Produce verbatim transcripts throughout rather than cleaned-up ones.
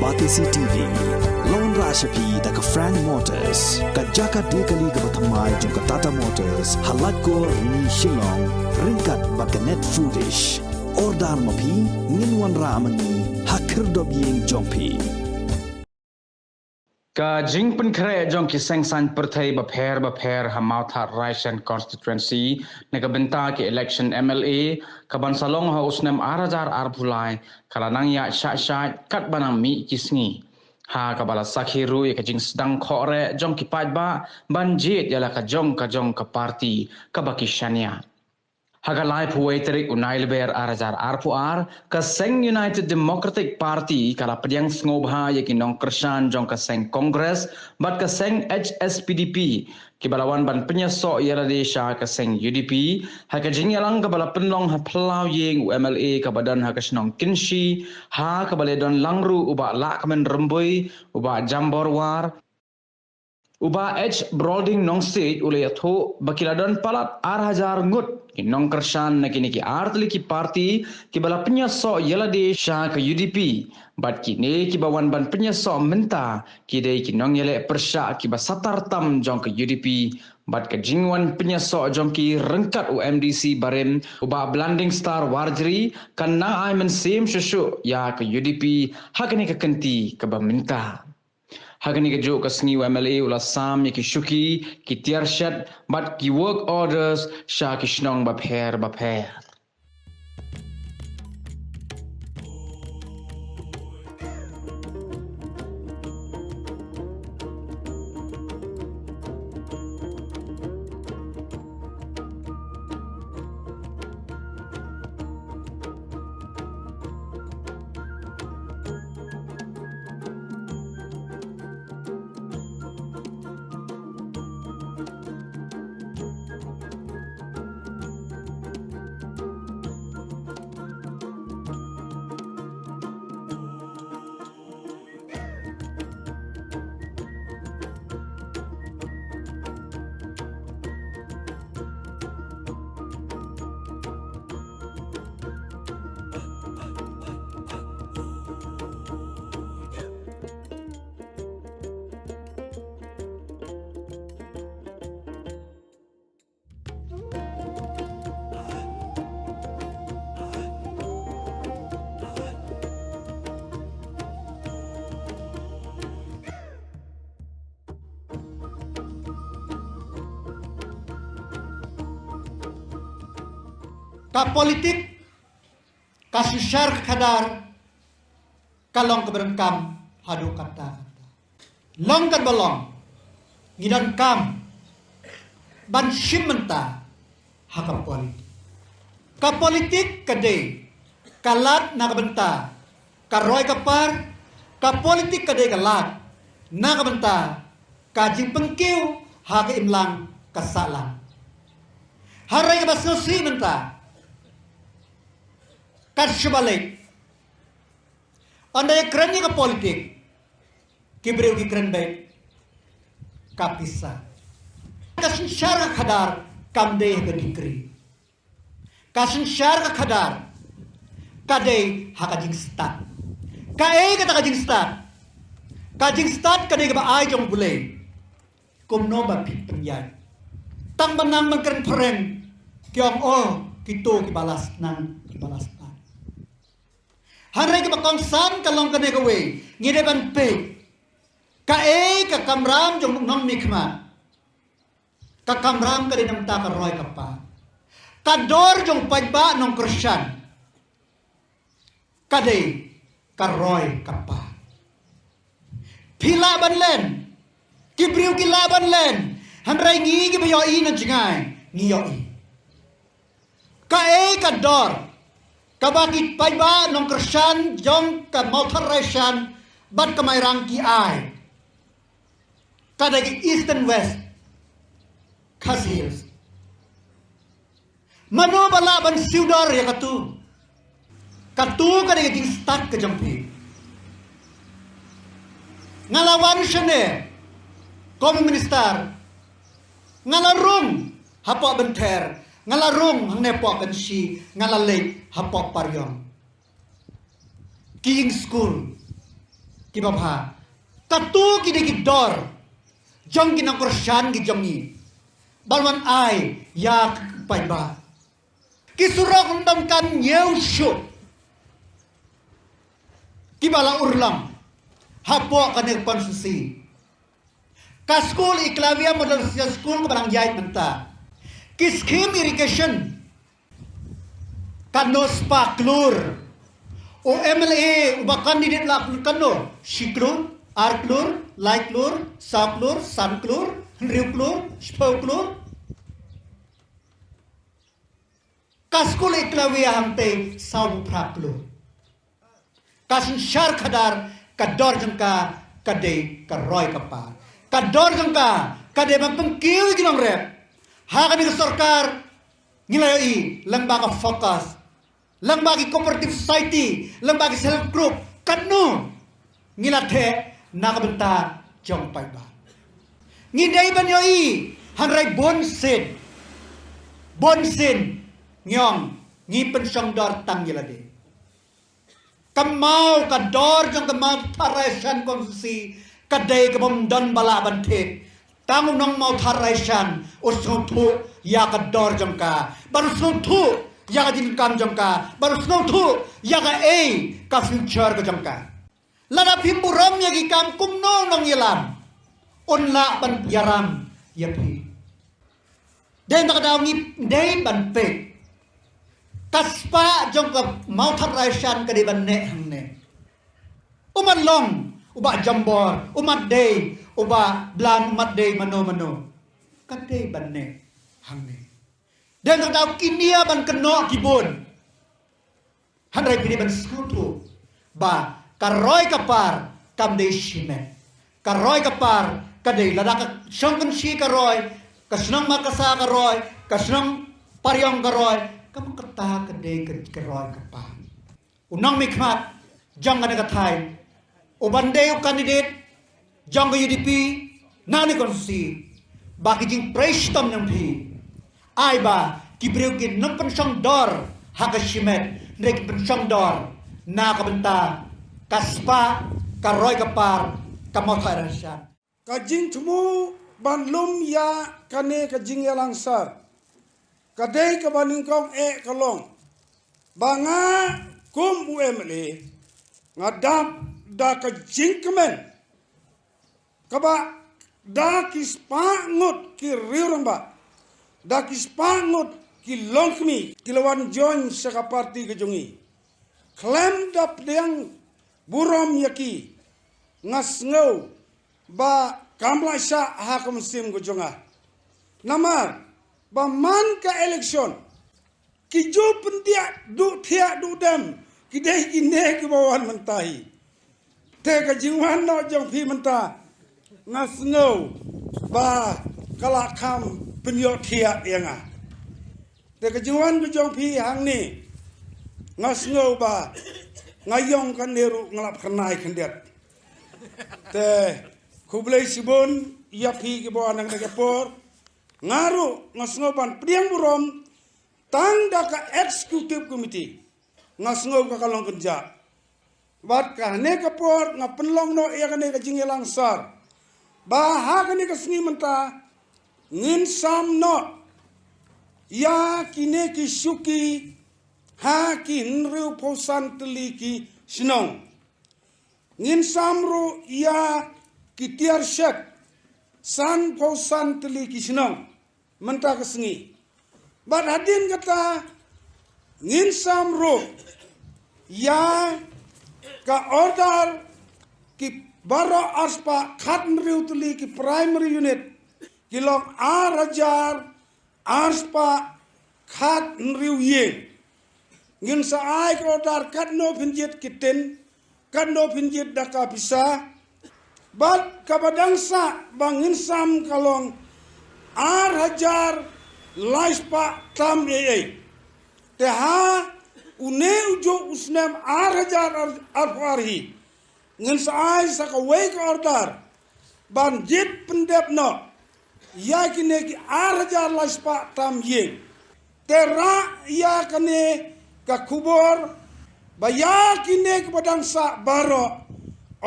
Batesi T V la wanrah sha phi da ka Frank Motors, ka jaka die kali kaba thymmai jong ka Tata Motors, ha Laitkor, Rni, Shillong, ryngkat bad ka Net Foodish. Order ma phi, ngin wanrah ma ngi ha khyrdop ïing jong phi. Ka jingpynkhreh jong ki seng saiñ pyrthei bapher bapher ha Mawthadraishan constituency na ka bynta ki election M L A kaban sa long ha u snem ar hajar arphew lai ka la nang ïaid shah shah katba nang mih ki sngi, ha kaba la sakhi ruh ïa ka jingsdang khohreh jong ki paidbah ban jied ïa la ka jong ka jong ka party kaba ki shaniah. Ha ka laiphew wei tarik u Naiwieng ar hajar arphew ar, ka seng United Democratic Party ka la pdiang sngewbha ïa ki nongkyrshan jong ka seng Congress bad ka seng H S P D P, kiba la wan ban pynïasoh ïa lade sha ka seng U D P ha ka jingïalang kaba la pynlong ha phyllaw ïing u M L A kaba don ha ka shnong Kynshi, ha kaba la don lang ruh u Bah Lahkmen Rymbui, u Bah Jambor War, u Bah H Brolding Nongsiej u la ïathuh ba ki la don palat ar hajar ngut ki nongkyrshan na kine ki ar tylli ki party kiba la pynïasoh ïa lade sha ka U D P. Bad kine kiba wan ban pynïasoh mynta ki dei ki nongïaleh pyrshah kiba satar tam jong ka U D P. Bad ka jingwan pynïasoh jong ki ryngkat u M D C barim u Bah Blanding Star Warjri kan nang ai mynsiem shuh shuh ïa ka U D P ha kane ka kynti kaba mynta. Ha kane kajuh ka sngi u M L A u la sam ïa ki shuki, ki tiar shet bad ki work orders sha ki shnong bapher bapher. Ka politik, ka synshar ka khadar, ka long kaba donkam haduh katta katta. Long katba long, ngi donkam ban shim bynta ha ka politik. Ka politik ka dei ka lad na ka bynta ka roi ka par, ka politik ka dei ka lad na ka bynta ka jingpynkiew ha ka imlang ka sahlang. Hynrei kaba sngewsih mynta, kat shaba leit, ynda ïakren ïa ka politik, ki briew ki kren beit ka pisa. Ka synshar ka khadar kam dei ha ka degree. Ka synshar ka khadar ka dei ha ka jingstad. Kaei kata ka jingstad? Ka jingstad ka dei kaba ai jong U Blei. Kumno ba phi pynïaid? Tang ba nang ban kren phareng, ki ong, oh, kito kiba la sdang, kiba la sdang. Hynrei kaba kongsan ka long kane kawei, ngi dei ban peit kaei ka kamram jong u nongmihkhmat. Ka kamram ka dei na ka bynta ka roi ka par. Ka dor jong u paidbah nongkyrshan ka dei ka roi ka par. Phi lah ban len, ki briew ki lah ban len, hynrei ngi kiba ïohi na jngai ngi ïohi. Kaei ka dor kaba ki paidbah nongkyrshan jong ka Mawthadraishan bad ka Mairang ki ai? Ka dei ka Eastern West Khasi Hills. Mano ba lah ban siew-dor ïa katu? Katu ka dei ka jingstad ka jong phi. Nga la wan shane kum u minister, nga la rung hapoh Bynthar, nga la rung hangne hapoh Kynshi, nga la leit hapoh Pariong. Ki ïing skul, Kiba bha. Katu ki dei ki dor jong ki nongkyrshan ki jong ngi ban wan ai ïa ka paidbah. Ki surok ym don kan ñiew shuh kiba la urlong hapoh kane ka constituency. Ka skul Eklavia Model Residential School kaba dang ïaid mynta. Ki scheme irrigation katno spah klur. U M L A uba candidate la katno, shi klur, ar klur, lai klur, saw klur, san klur, hynriew klur, shiphew klur. Ka skul Eklavia hangtei saw phra klur. Ka synshar khadar, ka dor jong ka ka dei ka roi ka par. Ka dor jong ka ka dei ban pynkiew ïa ki nongrep. Ha kane ka sorkar ngi la ïohi lyngba ka FOCUS, lyngba ki cooperative society, lyngba ki self group, katno ngi la theh na ka bynta jong paidbah. Ngi dei ban ïohi, hynrei bun sien, bun sien ngi ong ngi pynshong dor tang ïa lade. Ka maw, ka dor jong ka Mawthadraishan constituency ka dei kaba ym don ba lah ban thied. Tang u nong Mawthadraishan u sngewthuh ïa ka dor jong ka, bad u sngewthuh ïa ka jingkam jong ka, bad u sngewthuh ïa kaei ka future ka jong ka. Lada phim burom ïa ki kam, kumno u nongïalam un lah ban ïaram ïa phi? Dei na ka daw ngi dei ban peit. Ka spah jong ka Mawthadraishan ka dei ban neh hangne. U mat long, u mat jambor, u mat dei, u mat blan, u mat dei mano mano. Ka dei ban neh hangne. Dei na ka daw kine ban kynnoh ki bun. Hynrei phi dei ban sngewthuh ba ka roi ka par kam dei shimet. Ka roi ka par ka dei lada ka shong Kynshi ka roi, ka shnong Markasa ka roi, ka shnong Pariong ka roi, kam kata ka dei ka, ka roi ka par. U nongmihkhmat jong kane ka thaiñ, u ban dei u candidate jong ka U D P na ne constituency, ba ki jingpyrshah tam jong phi, ai ba ki briew kin ym pynshong dor ha ka shimet, hynrei kin pynshong dor na ka bynta ka spah, ka roi ka par, ka Mawthadraishan. Ka jingthmu ban lum ïa kane ka jingïalang sar ka dei kaba nyngkong eh ka long ba nga kum u M L A nga dap da ka jingkmen kaba da ki spah ngut ki riew rangbah, da ki spah ngut ki longkmie ki la wan join sha ka party ka jong ngi. Khlem da pdiang burom ïa ki, nga sngew ba kam lah shah ha ka mynsiem ka jong nga. Namar ba man ka election ki ju pyndiah duh thiah duh dem ki dei kine kiba wan mynta hi. Te ka jingwan noh jong phi mynta nga sngew ba ka la kham pynïohthiah ïa nga. Te ka jingwan ka jong phi hangne nga sngew ba nga ïong kane ruh nga la phyrnai khyndiat. Te khublei shibun ïa phi kiba wan ha kane ka por. Nga ruh nga sngew ban pdiang burom tang da ka executive committee. Nga sngew ka ka long kynjah. Bad ka hane ka por nga pynlong noh ïa kane ka jingïalang sar ba ha kane ka sngi mynta ngin sam noh ïa kine ki shuki ha ki hynriewphew san tylli ki shnong. Ngin sam ruh ïa ki tiar shet sanphew san tylli ki shnong mynta ka sngi. Bad hadien kata ngin sam ruh ïa ka order ki baroh arspah khathynriew tylli ki primary unit ki long ar hajar arspah khathynriew ïing. Ngin sa ai ka order katno phin jied ki tin, katno phin jied da ka pisa. Bad kaba dang sah ba ngin sam ka long ar hajar laispah tam ei ei. Te ha une u juh u snem ar hajar arphew ar hi ngin sa ai sa kawei ka order ban jied pyndep noh ïa kine ki ar hajar laispah tam ïing. Te rah ïa kane ka khubor ba ïa kine kiba dang sah baroh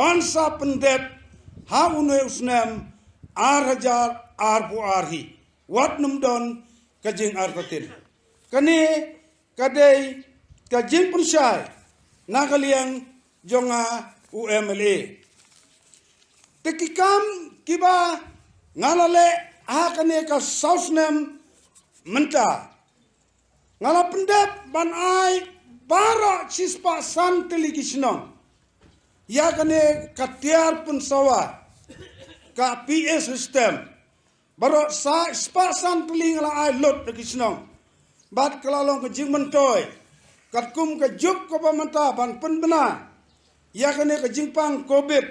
yn sa pyndep ha une u snem ar hajar arphew ar hi. Wat nym don ka jingartatien. Kane ka dei ka jingpynshai na ka liang jong nga u M L A. Te ki kam kiba nga la leh ha kane ka saw snem mynta, nga la pyndep ban ai baroh shispah san tylli ki shnong ïa kane ka tiar pynsawa ka P A system. Baroh sa shispah san tylli nga la ai lut da ki shnong. Bad ka la long ka jingmyntoi katkum ka juk kaba mynta ban pynbna ïa kane ka jingpang Covid.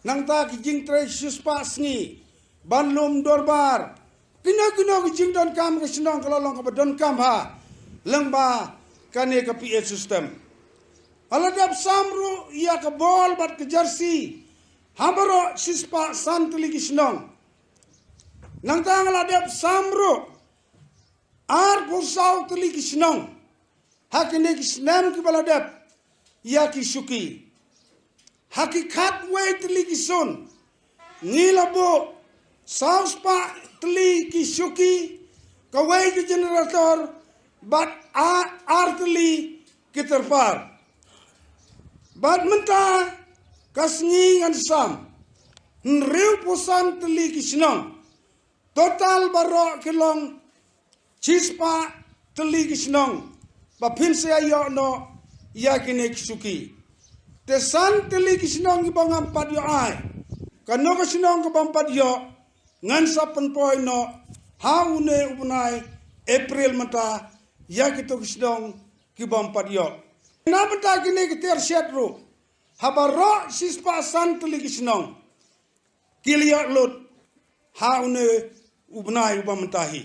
Nangta ki jingtrei shispah sngi ban lum dorbar. Kino kino ki jingdonkam ka shnong ka la long kaba donkam ha lyngba kane ka P A system. Nga la dep sam ruh ïa ka bol bad ka jersey ha baroh shispah san tylli ki shnong. Nangta nga la dep sam ruh arphew saw tylli ki shnong ha kine ki snem kiba la dep ïa ki shuki. Ha ki khatwei tylli ki sun ngi la buh saw spah tylli ki shuki, kawei ki generator bad a-, ar tylli ki terpal. Bad mynta ka sngi ngan sam hynriewphew san tylli ki shnong. Total baroh ki long shispah tylli ki shnong ba phin sa ïoh noh ïa kine ki shuki. Te san tylli ki shnong kiba ngam pat ïoh ai, kano ka shnong kaba ym pat ïoh, ngan sa pynpoi noh ha une u bnai April mynta ïa kito ki shnong kiba ym pat ïoh. Na bynta kine ki tiar shet ruh, ha baroh shispah san tylli ki shnong ki la ïoh lut ha une u bnai uba mynta hi.